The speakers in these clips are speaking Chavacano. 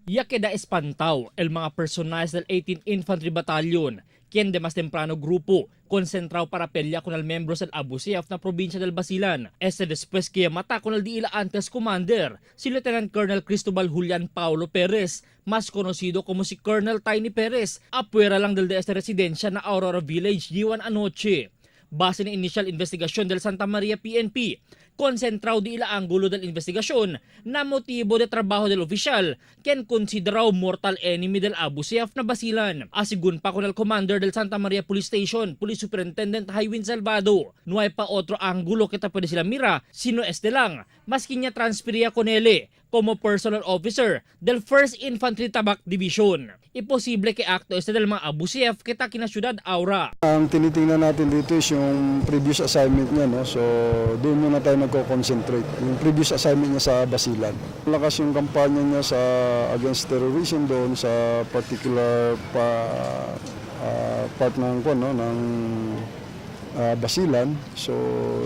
Ya queda espantao el mga personajes del 18th Infantry Battalion, quien de más temprano grupo concentrado para pelear con el miembros del Abu Sayyaf na probinsya del Basilan. Este después que mata con el diila antes commander, si Lieutenant Colonel Cristobal Julian Paulo Perez, más conocido como si Colonel Tiny Perez, apuera lang del de esta residencia na Aurora Village, Yiwan anoche. Base ng initial investigasyon del Santa Maria PNP, konsentrado di ila anggulo del investigasyon na motibo de trabajo del opisyal ken konsiderado mortal enemy del Abu Sayyaf na Basilan. Asigun pa con el commander del Santa Maria Police Station, Police Superintendent Haywin Salvado. No hay pa otro anggulo que ta pwede sila mira, sino este lang, maski niya transferia con ele como personal officer del 1st Infantry Tabak Division. Imposible que acto este del mga Abu Sayyaf kita kina Ciudad Aura. Ang tinitingnan natin dito is yung previous assignment niya, no? So, doon muna tayo nagko-concentrate. Yung previous assignment niya sa Basilan. Lakas yung kampanya niya sa against terrorism doon sa particular part ng kuwan, no, ng Basilan. So,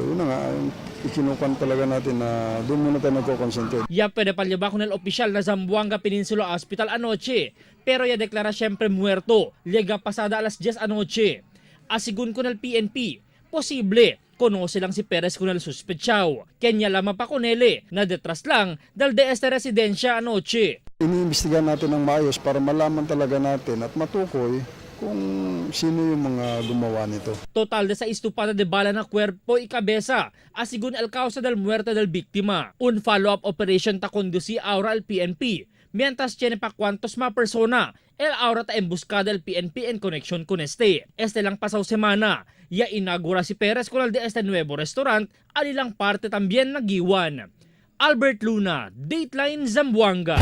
yun na nga, yung ikinukan talaga natin na doon muna tayo nagko-concentrate. Ya pwede palyaba con el opisyal na Zamboanga Peninsula Hospital anoche, pero ya deklara siyempre muerto, lega pasada alas 10 anoche. Asigun con el PNP, posible, conoce lang si Perez con el suspechao. Kenya lama pa con ele, na detrás lang dal de esta residencia anoche. Iniimbestigahan natin ng maayos para malaman talaga natin at matukoy kung sino yung mga gumawa nito. Total de sa estupada de bala na cuerpo y cabeza, asigun el causa del muerte del víctima. Un follow-up operation ta conduci ahora al PNP, mientras tiene pa cuantos ma persona, el ahora ta emboscada el PNP en conexión con este. Este lang pasaw semana, ya inaugura si Perez con el de este nuevo restaurant, alilang parte también nagiwan. Albert Luna, Dateline Zamboanga.